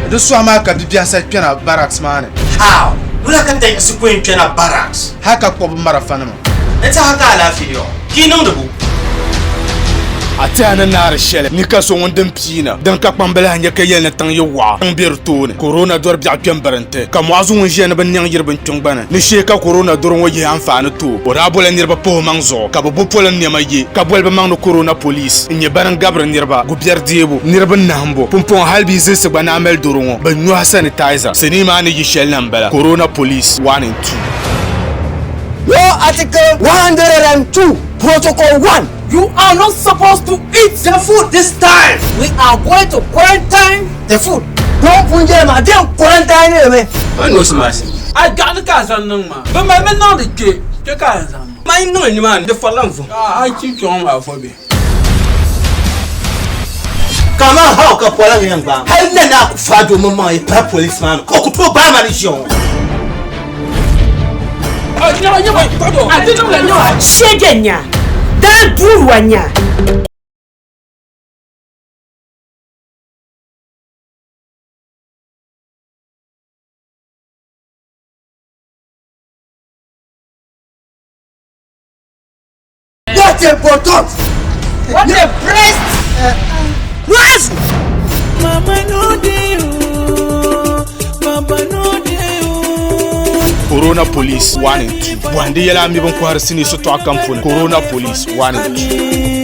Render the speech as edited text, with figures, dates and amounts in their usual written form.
Di sɔhi maa ka bibiɛhi sa kpɛna barracks maa ni. How? Wula ka tayiɣisi ku yɛn kpɛna barracks? Hal ka kpuɣi bɛ marafanima. N tɛha ka alaafee yɔɣɔ ka yi niŋdi bo? A tɛha ni naari shɛli ni ka so ŋun din piina din ka kpambalihi nya ka yɛli ni tiŋ yi waɣa tiŋ be di tooni. Korona dɔri biɛɣu kpe m-birinti ka Muazu ŋun ʒiya ni bɛ niɛŋ yiri binkpiŋgbani ni shee ka korona dɔro ŋɔ yihi anfaani ti o. O daa bola niriba pahi o maŋ zuɣu ka bɛ bo polin nɛma ye ka boli bɛ maŋ ni korona police n-nyɛ bani n-gabiri niriba gubiɛri deebu, niriba nahimbu. Pumpɔŋɔ hali bia zilisi gba naan mali doro ŋɔ, bɛ nyɔhi sanitizer. Sinii maa ni yi shɛli na m-bala, Corona Police 1 and 2. Law Article 102, Protocol 1. You are not supposed to eat the food this time. We are going to quarantine the food. Don't put them at them quarantine me. A gaɣali ka a zaŋ niŋ maa. Bɛ mali mi niŋdi kpe, kpe ka a zaŋ niŋ. Man yi niŋli nimaani di fɔrila n vuhim. A yi chi kpe ŋɔ maa fɔ bɛ. Kaman how ka poliŋ yɛn gbaai ma? Hali Nana Akufo-Addo maŋmaŋ yi pahi police maa ni ka o ku tooi gbaai ma ni ʒiya ŋɔ. Shege nya, daa duurwa nya. What a bottom! What a breast! Muazu! Mama no dey oh, Papa no dey oh. Corona Police 1 and 2. Bɔhindi yɛla a mi bin kɔhiri sinii sitɔɣu kam puuni. Corona Police 1 and 2.